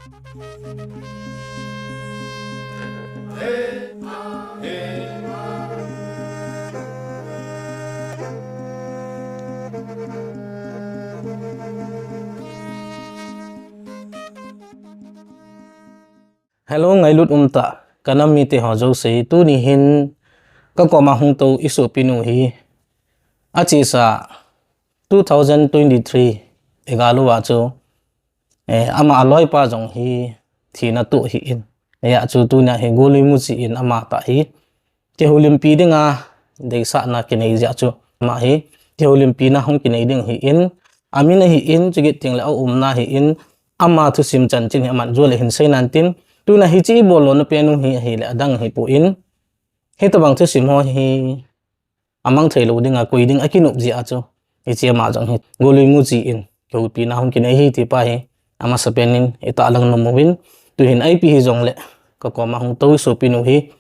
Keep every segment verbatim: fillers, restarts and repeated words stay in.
Hello, ngailut umtah ka nam mite ho jouse, tuni hin ka koma hung tou i sopinu hi achesa two thousand twenty-three igal uva chu, eh, ama aloipa jong hi thina toh ahin. Hijeh chun tunia hi golui muchi in ama tah hi kihoulimpi dinga deisahna kinei jeh chun ama hi kihoulimpina hung kinei ding ahin, amin ahin, chukit tengle aumna ahin, ama thusim chanchin hi aman jong le hin seinan tin, tunia hiche i bol lona penu hi ahile adang ahipoi, hitobang thusim ho hi amang thei lou dinga koi ding akinop jeh chun, hiche ama jong hi golui muchi in kihoupina hung kinei ahi ti pa hi amasapen in i tahlang nom uvin, tuhin ipi hijongle ka koma hung tou i sopinu hi,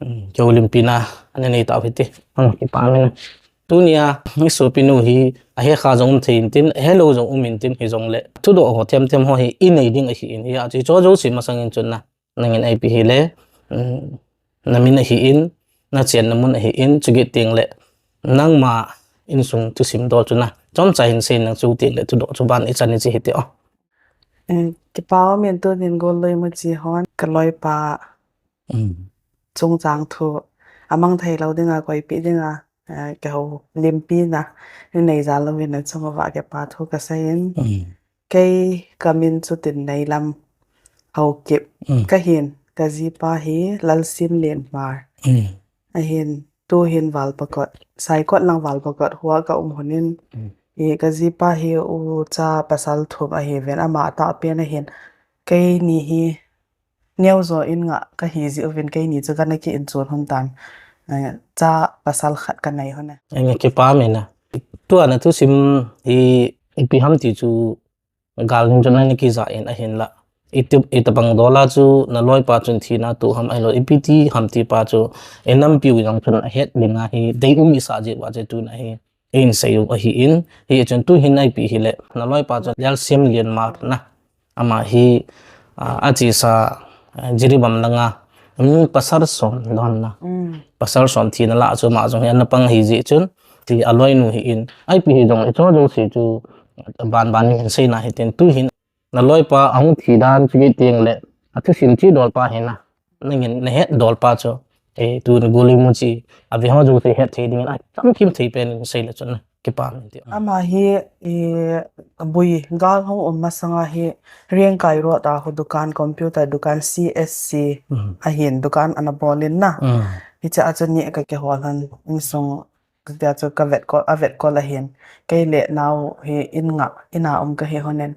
um, kihoulimpina ana nei tau hite. Hung kipa min. Tunia i sopinu hi ahekha jong um thei intin, ahelou jong um intin, hijongle thudoh ho themthem ho hi i nei ding ahin, hijeh chun hicho jouse masangin chun na nangin ipi hile, um, namin ahin, nachenna mun ahin, chukit tengle nangma insung thusim dol chu na chomcha hin sei nang, chuteng le thudoh chu ban ichan ichi hite o. Eh, kipa umin tunin golui muchi hon ka loipa, um, chungchang thu amang thei lou dinga koipi dinga, eh, kihoulimpina nei jal louvin achung uva kipa thu kaseiyin. Um. Kei kamin chu Tinneilam Haokip, um, kahin, kajipa hi Lalsimlienmar, um, ahin, tuhin Valpakot, Saikot lang Valpakot hoa kaum lhonin, um, i kajipa hi ucha pasal thum ahiuvin, ama atahpen ahin, keini hi neojo in ngah kahi jeh uvin keini chu kana ki inchon lhon tan, eh, cha pasal khat kanei lhon e. Enge, kipa min a. Tua na thusim hi ipi ham ti chu gal nin chun ana kija in ahinla, iti, itobang dol a chu na loipa chun thina toh ham ahilou ipi ti ham ti pa chu i nampiu jong chun ahet dinga hi deium isah jeh uva chu tuna hi einsei u ahin, hijeh chun tuhin ipi hile na loipa chu Lalsimlienmar na, ama hi, ah, achesa, ah, Jiribam langa mi pasal som don na, um, pasal som thina lah a chu ama jong hi ana pang ahi jeh chun, ti aloinu ahin, ipi hijongle hicho jouse chu banban in hin seina hitin, tuhin na loipa ahung thi dan chukit tengle athusim chi dol pa hi na, nangin nahet dol pa chu, eh, tuni golui muchi a ve ho jouse het thei dingin achamkim thei pen in seile chun na kipa min ti. Ama hi, eh, bui gal hung um masanga hi Riangkai road a khu dukan, computer dukan, C S C, um, ahin dukan ana bolin na. Um. Hichea chu ni ka kihol lhon, insung tia chu kavetkol, avetkol ahin. Kei le nao hi in nga, ina um kahi lhonin,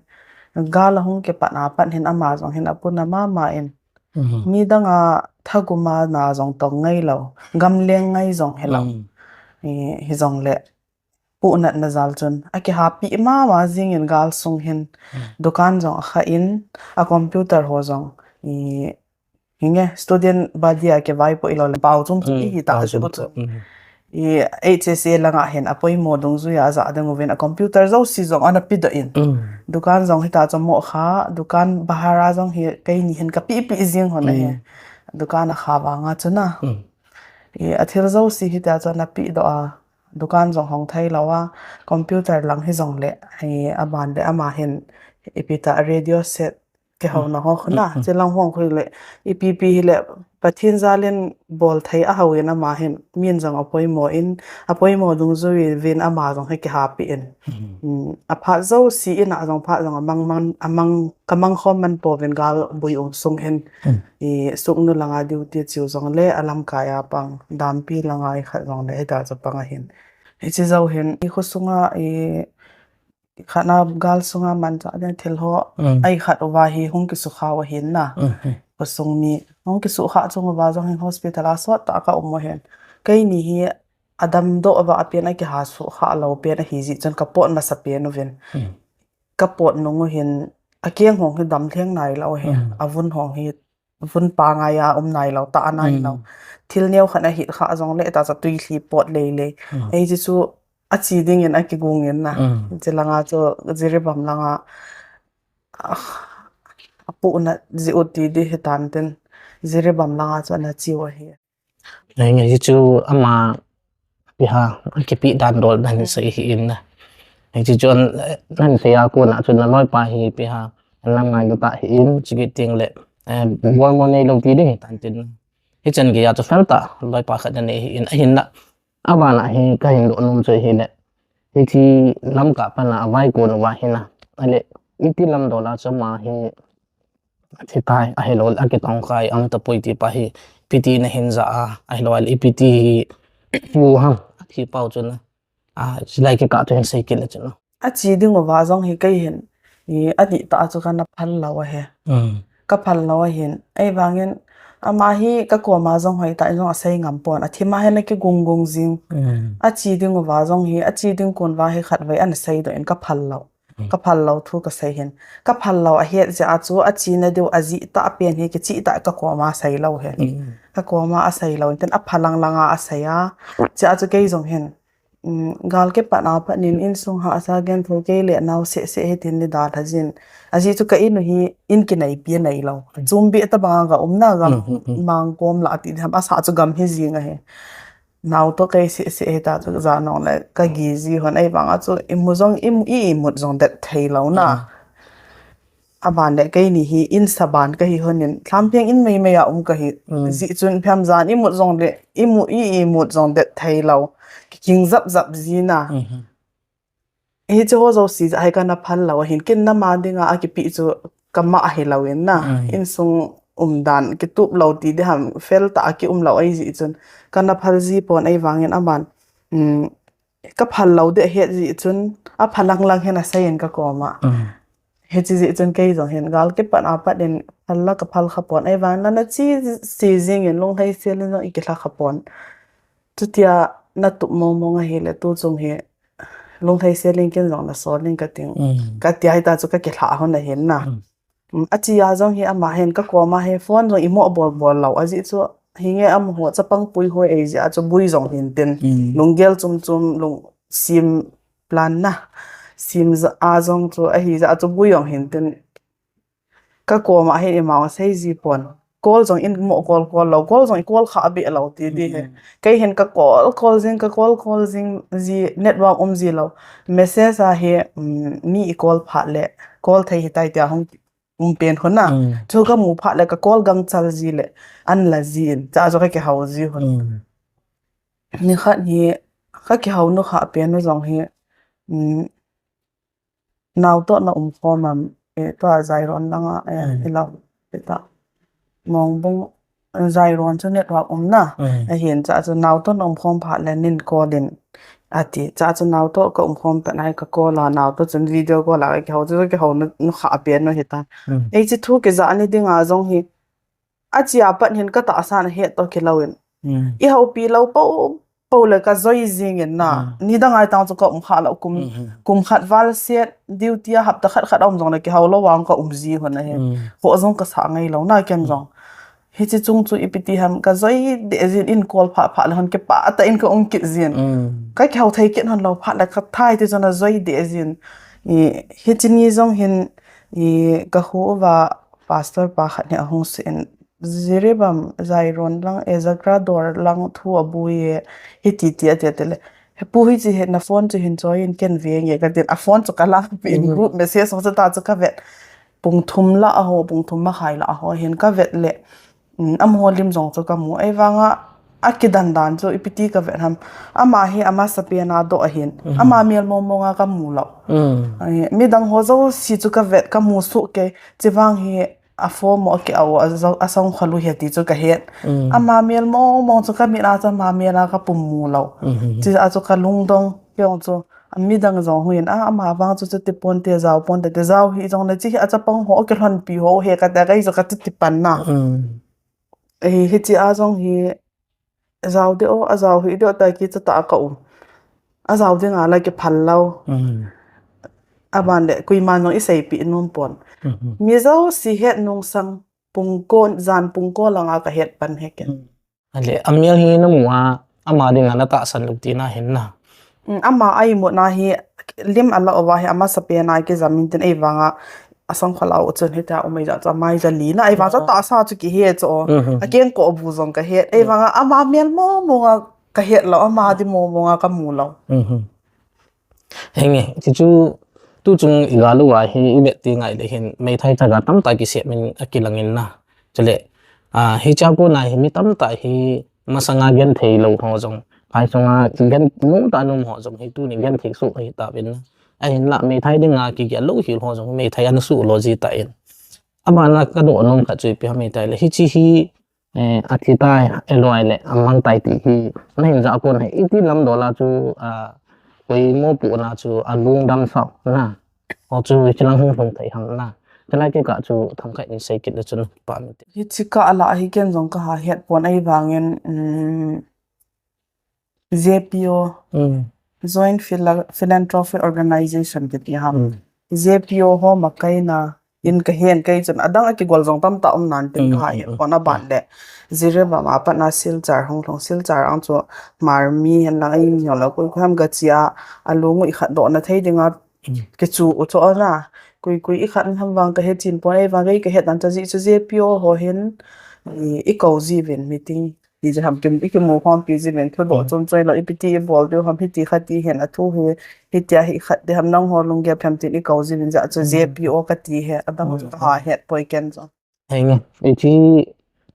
gal ahung kipat a pat hin ama jong hin apuna mama in. Um. Midang a thagum a na jong tong ngailou, gamleng ngai jong hilou. Um. I, hijongle puhnatna jal chun akihapi mama jingin gal sung hin, um, dukan jong akha in, a computer ho jong, i, hinge student body a kivaipoh ilou le pao chom chom, um, ihi ta pao chu chom chom. Um. I H S A langa hin apoimo dungjuia ajah dinguvin a computer jouse jong ana pedoh in. Um. Dukan jong hita chu mo kha, dukan bahara jong hi keini hin kapepi jing lhon ahi. Um. Dukan akha vanga chu na. Um. I athil jouse hitia chu ana pedoh a, dukan jong hong thei lou a, computer lang hijongle, i aban le ama hin ipi ta radio set kihouna ho khu na, um, um, chulang hung khu le, ipi pi hile, Pathen jalin bol thei ahou in ama hin, min jong apoimo in, apoimo dungjuiyin ama jong hi kihapi in. Um. Um, aphat jouse in a jong phat jong amang man, amang, kamang khom man pouvin gal bui um sung hin. Um. I suknu langa duty chiu jongle alamkai a pang, dampi langa ikhat jongle hita chu pang ahin. Hiche jou hin, i khosunga, i khatna gal sunga manchah ding thil ho, um, aikhat uva hi hung kisukha u ahin na. Um, um. Khosung mi hung kisukha chung uva jong hin hospital a sot tah a kaum u ahin. Keini hi adamdoh uva apen akiha sukha lou pen ahi jeh chun kapot masapen uvin. Um. Kapot nung u hin akeng hong hi damlheng nailou ahi. Um. Avun hong hi vun pa ngai a um nailou, tah a nailou. Um. Thil neokhat ahit kha jongle ta chu tuilhi pot lei lei. Um. Ei, hiche chu ache dingin akigong in na. Um. Hiche langa chu Jiribam langa, ah, apohna jeh u ti di hitan tin, Jiribam langa chu ana che u ahi. Ngai ngai chu ama piha kipi dan dol dan sa hi in na. Ngai chu an nan se ya ko na chu na loi pa hi piha an lam ngai ta hi in chi ki ting le. Bol mo nei lo ti ding tan tin. Hichan gei a chu fel ta loi pa khat na nei hi in ahin na. Abana hi ka hin doh nom chu hi le. Hiche Lamka pana a vai kon uva hi na. Ale iti lam dol a chu ama hi athi tai, ahilou le akitong kai, am tapoi ti pa hi, ipi ti na hin ja a, ahilou le ipi ti hi, yu ham, athi pau chu na. A, silai kikah chu hin sei kit le chu na. Ache ding uva jong hi kei hin, i, adih tah chu kana phal lou ahi. Ka phal lou ahin. Ahivangin, ama hi ka koma jong hoitah in jong asei ngam pon. Athima hin akigung gung jing. Ache ding uva jong hi, ache ding kon uva hi khatvei ana seidoh in ka phal lou. Ka phal lou thu ka sei hin. Ka phal lou ahet jeh a chu achena diu ajeh tah pen hi kicheh tah ka koma asei lou hi. Ka koma asei lou in tin aphalang langa asei a. Chea chu kei jong hin. Gal kipat a pat in insung hahsa gentho kei le nao seh seh hi tin ni dalha jin. Ajeh chu ka in u hi in kinaipi anei lou. Chum beh tabang a ga um na gam mang kom lah ti ham asa chu gam hi jing ahi. Nao toh kei seh seh hita chu janong le ka gi ji hon ahivanga chu imu jong imu i imut jong det thei lou na. Aban le keini hi in saban kahi hon in thampheng in meimei a um kahi. Jeh chun phem jan imut jong le imu i imut jong det thei lou. Kiking jap jap ji na. Hiche ho jouse jeh a hi kana phal lou ahin, ken nama dinga akipe chu kama ahi lou in na. Insung umdan kitup lou ti ding ham, fel tah a ki um lou ahi jeh chun. Kana phal ji pon ahivangin aman, um, ka phal lou ding ahet jeh chun, aphalang lang hin asei in ka koma. Hiche jeh chun kei jong hin, gal kipat a pat in, phal la ka phal kha pon, ahivangin na che, che jing in, lunglhai sel in jong i kilha kha pon. Chutia na tup mong mong ahile, tu chung hi, lunglhai sel in ken jong na sol in ka ting. Ka tia hita chu ka kilha hon ahin na. Ache a jong hi ama hin ka koma hi phone jong imo bol bol lou. Ajeh chu hinge amaho chapang pui hoi ahi jeh a chu bui jong hin tin. Lunggel chum chum lung sim plan na. Sim jeh a jong chu ahi jeh a chu bui jong hin tin. Ka koma hin ima sei ji pon. Call jong in mo call call lou. Call jong i call kha beh lou ti ding hi. Kei hin ka call call jing, ka call call jing ji network um ji lou. Message a hi, um, mi i call phat le call thei hitai tia hung um pen hon na. Chu ka mu phat le ka call gangchal ji le an la ji in. Chea chu ka kihou ji hon. Nikhat hi ka kihou nu kha pen u jong hi, um, Nao toh na um khom am, eh, tua Jairon langa, eh, ilo, ita. Mongbung, Jairon chu network um na. Ahin chea chu nao toh na um khom phat le nin call in ati. Chea chu nao toh ka um khom pet nai ka call a nao toh chun video call a ka kihou chu kihou nu, nu kha pen u hita. Ei chu thu kija ni dinga jong hi. Ache a pat hin ka tahsan ahet toh kilou in. I houpi lou po, po le ka joi jing in na. Nidang ai tang chu ka um kha lou kum, kum khat val set, duty a hapta khat khat a um jong le kihou lou vang ka um ji hon ahi. Kho jong ka sa ngai lou na ken jong. Hiche chung chu ipi ti ham ka joi deh jin in call phat phat le hon kipah tah in ka um kit jin. Ka kihou thei kit hon lou phat le ka thai ti chun a joi deh jin. I, hiche ni jong hin i ka hu uva pastor pa khat hi ahung sen. Jiribam, Jairon lang, eh, Jagra dor lang thu abui e, hiti ti ati ati le. He pu hiche hi na phone chu hin choi in ken ve nge ka tin. A phone chu ka la pe in group message ho chu ta chu ka vet. Pung thum lah a ho, pung thum makhai lah a ho hin ka vet le. Um, amaho lim jong chu ka mu. Ahivanga, akidan dan chu ipi ti ka vet ham. Ama hi ama sapen a doh ahin. Ama mel mong mong a ka mu lou. Ai, midang ho jouse chu ka vet ka mu suh kei. Chuvang hi a form a ki au a, a song kholu hi ti chu ka het. Ama mel mong mong chu ka mit a chu ama mel a ka pum mu lou. Chea chu ka lungdong kei jong chu. A midang jong hin a, ama vang chu chuti pon te jao pon te, te jao hi jong le chi hi a chapang ho, kilhonpi ho, he ka ta kai jo ka ti ti pan na. Eh, hiche a jong hi jao de o, a jao hi de o ta ki cha ta ka um. A jao de nga la ki phal lou. Aban le, koima jong i seipi nom pon. Mi jouse het nung sang pung ko, jan pung ko langa ka het pan he ken. Ale, a mel hi na mu a, ama dinga na tahsan lou tina hin na. Um, ama a imutna hi, lim a la uva hi, ama sapen a kijam in tin ei vanga, asang kholou chun hitia umei ja chu amai ja li na, ahivang chu tahsa chu kihe chu. Akeng ko bu jong kahet. Ahivang a ama mel mo mo nga kahet lou, ama di mo mo nga kamu lou. Henge, ti chu tu chung i ga lou a hi i vet ti ngai le hin meithai thaga tamtah kisem in akilang in na. Chule, a, hicha kona hi mi tamtah hi masanga genthei lou ho jong, phai sunga gen nu ta nu ho jong hi tuni genthei soh hi ta ven na. Ahinla meithai dinga kigel lou hi ho jong meithai ana soh lou ji ta in. Abana kadoh nom khat chu ipi ham itileh hichi hi, eh, athi tai, aloi le, amang tai ti hi, nahin ja kon hi, iti lam dola chu, a, koi mo pu na chu, alung dam sao na. O chu, hichi lang hung hung thei ham na. Chulai kikah chu, thangkai ni sei kit le chun, pa mi te. Hichi kah la hi ken jong kaha het pon ahivangin, um, J P O, Joint Phila-, Philanthropic Organization kiti ham. J P O ho makaina in kahen kei chun adang akigol jong tamtah um nan tin kaha het pon aban le. Jiribam a pat na Silchar hung lhung, Silchar ang chu Hmar mi hen lang a in jong le koi koi ham gachi a, alung u ikhat doh na thei dinga kichu u chu na. Koi koi ikhat ham vang kahe chin pon ahivang kei kahet nan chu ji chu J P O ho hin i, i kou ji vin meeting. Ti je ham kim, i kimu khom pi ji vin thu doh chom choi lou, ipi ti i bol diu ham hiti kha ti hen a thu hi, hitia hi khat ti ham nangho lunggel phem tin i kou ji vin ja chu J P O kati hi, adang chu kaha het poi ken jong. Henge, hichi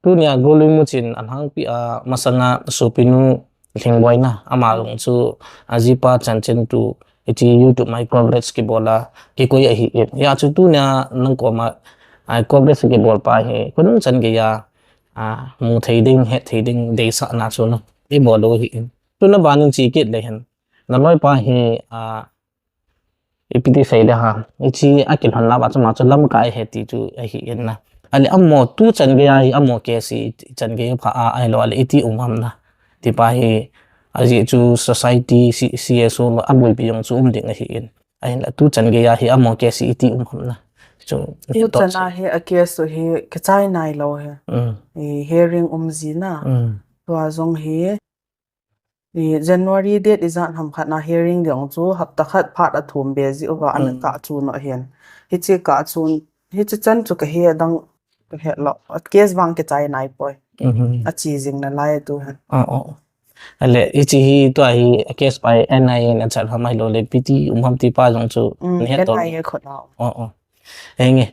tunia Golui Muchin alhangpi a masanga sopinu Lhingboi na, ama jong chu ajipa chanchin tu, hichi YouTube mai coverage kibol a, kikoi ahi in. Hia chu tunia nang koma, a, coverage kibol pa hi, khonung chan geiya, a, mu thei ding, het thei ding, deisah na chu na. I bol u ahi in. Tuna ban in chi kit le hin. Na loipa hi, a, ipi ti sei de ha. Hichi akilhon la ba chu ma chu lamkai he ti chu ahi in na. Ahile amaho tu chan geiya hi amaho case hi chan geiya pha a ahilou le iti um ham na. Ti pa hi ajeh chu society C-, C S O lo aboipi jong chu um ding ahi in. Ahinla tu chan geiya hi amaho case hi iti um ham na. Chu tu chan a hi a case hi kichai nai lou hi. Mm. I hearing um ji na. Mm. Tua jong hi I January date ijat ham khat na hearing ding chu hapta khat phat athum be ji uva ana kah chun ahin. Hichi kah chun, hichi chan chu kahe dang kahe lou. A case vang kichai nai poi. Mhm. Achi jing nalai tu hen. Oh, oh. Ahile, hichi hi tua hi a case pa N I A in achat ham ahilou le P T um ham ti pa jong chu Mm, nahet to. N I A khut na. Oh, oh. Henge.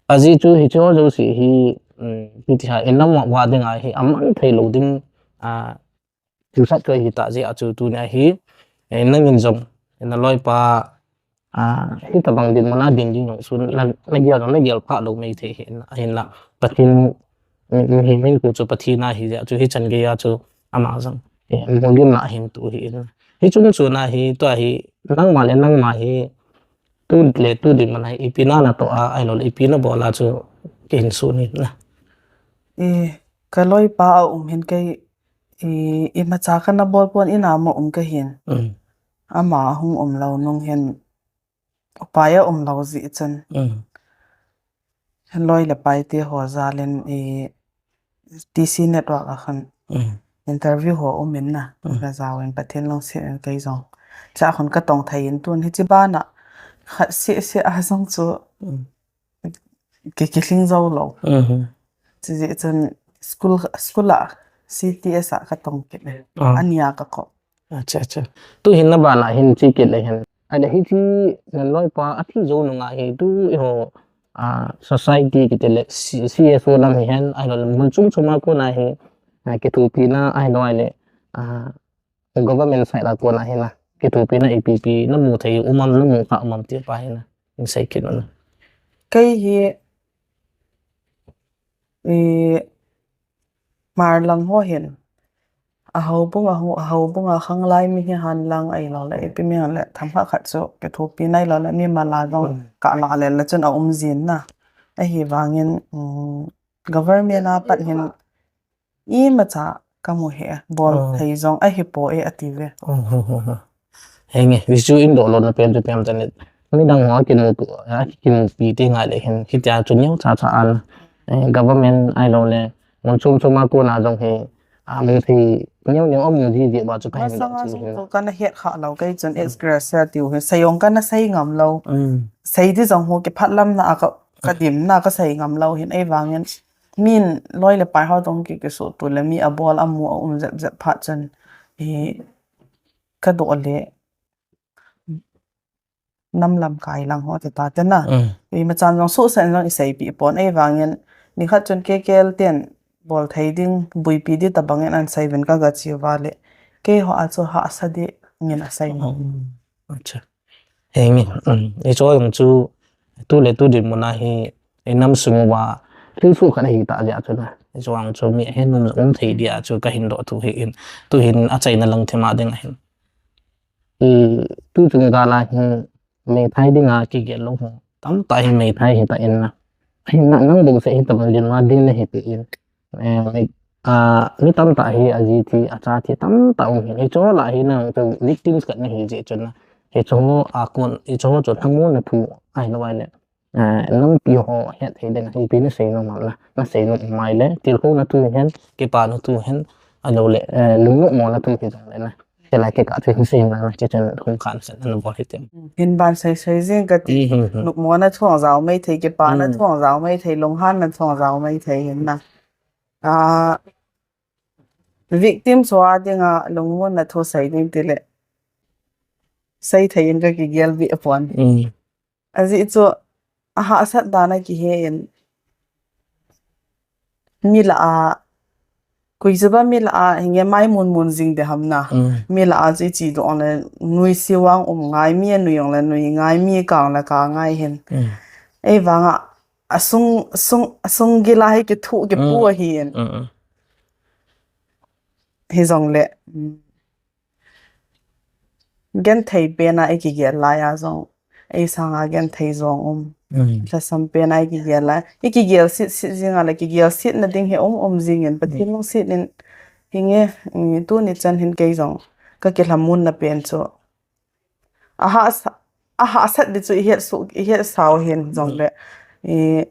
Ajeh chu hichi ho jouse hi, mm, P T ha in lam wa ding a hi amang thei lou ding, a, thilsat chu ahi tah jeh a chu tunia hi, eh, nangin jong, eh, na loipa, ah, hitabang dinmun a ding ding jong chu na, na gel jong na gel phah lou mai thei hi, ahinla Pathen, mi, mi, mi, min ku chu Pathen a hi jeh a chu hichan geiya chu ama jong, eh, mun gim na hin tu hi in. Hichung chu na hi, tua hi, nangma le nangma hi, tu le tu dinmun a hi, ipi na na toh a, ahilou le ipi na bol a chu, kihin sun in na. Eh, ka loipa a um hin kei, I, imacha kana bol pon in a mo um kahin. Mm. Ama hung um lou nung hin upai a um lou jeh chun. Mm. Loi le pai te ho jal in i T C Network a khan Mm. interview ho um in na. Mm. Ka jao in Pathen lungset in kei jong. Cha khun ka tong thei in tun hichi bana khat seh seh a jong chu. Mm. Ki, kilhing jou lou. Mhm. Chujeh chun school, school a C T S a ka tong kit e. Ah. Ania ka ko. Acha, acha. Tu hin na bana hin chi kit le hin. Ahile hichi na loipa athi jou nunga hi tu eiho, ah, society kiti le C-, C S O lam hi hen, ahilou le mun chom chom a kona hi, ah, kithopina, ahilou le, ah, government side a kona hi na, kithopina ipi ipi, na mu thei um am, na mu kha um am ti pa hi na, in sei kit na. Kei hi, i, Hmar lang ho hin, a houbung a ho, a houbung a khanglai mi hi hen lang ahilou le, ipi mi hen le, themkhat khat chu, kithopina ahilou le, mimal a jong, Mm. ka la le, le chun a um jin na. Ahivangin, um, government a pat hin, imacha ka mu hi e, bol Oh. thei jong ahi poi ati ve. Oh, oh, oh, oh. Henge, hichu in doh lou na pen chu pen chan le. Midang ho a kimu pu, a kimu pi te ngai le hin, hitia chu neo cha cha a na. Eh, government ahilou le, mun chom chom a kona jong hi, a mu thei neo neo amu jiji ba chu ka hin doh chu hin. Kana het kha lo kei chun ex gratia tiu hi. Sei jong kana sei ngam lo. Sei di jong ho kiphat lam na a ka, ka dim na ka sei ngam lo hin ei vangin. Min loi le pai ho tong ki, kisuh tu le mi abol amu a um jep jep phat chun. I ka doh le. Nam lam kai lang ho te ta te na. I ma chan jong suh sen jong i sei pi pon ei vangin. Ni khat chun K K L ten bol thei ding, buipi di ta bangin an sei vin ka ga chi va le. Kei ho a chu hahsa di ngin a sei mo. Acha. Henge, i cho jong chu tu le tu din muna hi i nam sung uva thil su khat hi ta ja chu na. I cho jong chu mi he num um thei dia chu ka hin doh tu hi in. Tu hin a chaina lang thima ding a hin. I tu chung gala hi meithai dinga kigel lou ho. Tam ta hi meithai hi ta in na. Hi na nang bung se hi ta bang din ma din le hi ti in. Eh, mi, ah, mi tam ta hi a ji thi, a cha thi tam ta um hi. Hi cho la hi na tu victims kat na hi ji chun na. Hi cho a kun, hi cho cho thang mo na thu ai lo ai le. Eh, nang pi ho het thei ding hi pi na sei no ma na. Na sei no mai le. Til ko na tu hen, kipa na tu hen. A lo le, eh, lung no mo na tu hi jong le na. Ke lai ke ka thei sei na che chen khung khan sen na bol hi tem. Hin ban sei sei jing ka ti. Nuk mo na thuang jao mai thei, kipa na thuang jao mai thei, lung han na thuang jao mai thei hin na. A victim chua dinga lung mo na thu sei ding ti le. Sei thei in ka kigel vi a pon. A ji chu a hahsat dan a kihe in. Mi la a, kui chu ba mi la a, hinge mai mun mun jing de ham na. Mi la a chu i chi dong le, nui si wang um ngai, mi a nui jong le nui ngai, mi kang le kang ngai hin. Ei vang a, a sung, sung, a sung gila hi kithu kipu a hi in. Hi jong le. Genthei pen a i kigel lai a jong, ei sanga genthei jong um. Lhasam pen a i kigel lai. I kigel sit sit jing a le kigel sit na ding hi um um jing in. Pathen lungset in hinge, tu ni chan hin kei jong ka kilhamun na pen chu. A hahsa, a hahsat di chu i het su, i het sau hin jong le. I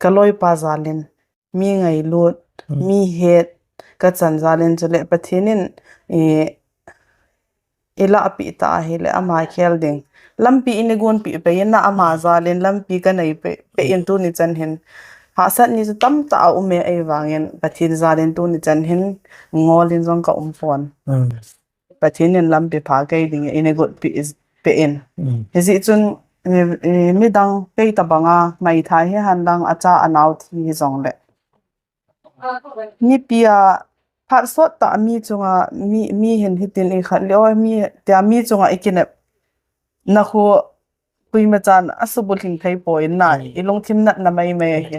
ka loipa jal in. Mi ngailut, mi het, ka chan jal in chu le Pathen in, i, i lahpi ta hi le ama khel ding. Lampi i nei gon pi pe in na ama jal in lampi ka nei pe, pe in tu ni chan hin. Hahsat ni chu tam ta a um e ei vang in Pathen jal in tu ni chan hin ngol in jong ka um pon. Pathen in lampi pha kei ding in i nei got pi, pe in. Hi ji chun, mi, midang kei ta banga, mai thai hi han dang a cha a nau thi hi jong le. Mipi a phat sot ta mi chunga, mi, mi hin hitin i khat le o, mi, tia mi chunga i kinep. Na khu Kuima chan a subulhing thei poi na, i lungthim natna maimai ahi.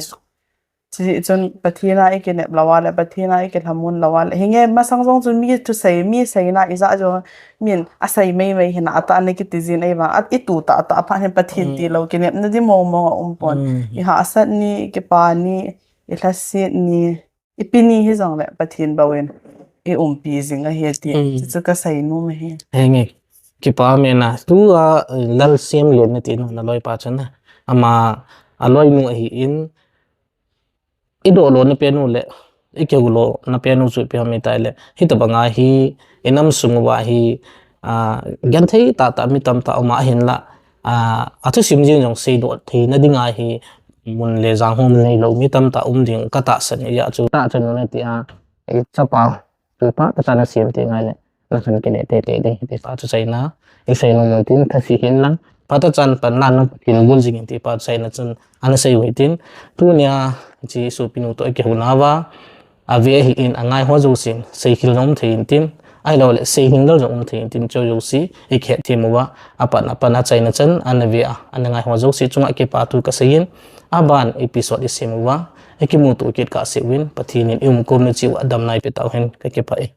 Chuti chun Pathen a i kinep lou a le, Pathen a i kilhamun lou a le. Hinge masang jong chun mi thusei, mi seina i ja jong min a sei maimai hina a ta na kiti jin ei vang, a i tu ta ta phat hin Pathen ti lou kinepna di mong mong a um pon. I hahsat ni, i kipa ni, i lhasit ni. I pi ni hi jong le Pathen bou in i umpi jing ahi ti. Chu ka sei nom ahi. Henge. Kipa mena. Tu a, eh, Lalsiamlen na ti nu na loipa chun na. Ama a loinu ahi in. I doh lou na pen u le. I keu lou na pen u chu ipi ham i ti le. Hitabang a hi i nam sung uva hi, ah, genthei tah tah mi tamtah um a hin la. Ah, a thusim jing jong seidoh theina ding a hi mun le jang hung nei lou mi tamtah um ding ka tahsan e, hijeh chun tahsan u na ti a, i chapa, tupa ka chan a siam ti ngai le, na khan kile teitei ding, ti pa chu chaina, i sei nom u tin, thase hin lang, phat a chan pan la na Pathen bul jing in ti pa chu chaina chun, ana sei u hitin, tunia, Jesu pinu toh i kihouna uva, a ve ahi in a ngai ho jousen, seikhel jong um thei in tin, ahilou le, seihing lal jong um thei in tin, chu jouse, i kihet them uva, a pan, a pan a chaina chan, ana ve a, ana ngai ho jouse, chunga kipa thu ka sei in, a ban episode i sem uva, i kimuto kit kah seh uvin, Pathen in i umkhomna cheh uva, damna ei pe tau hen, ka kipah e.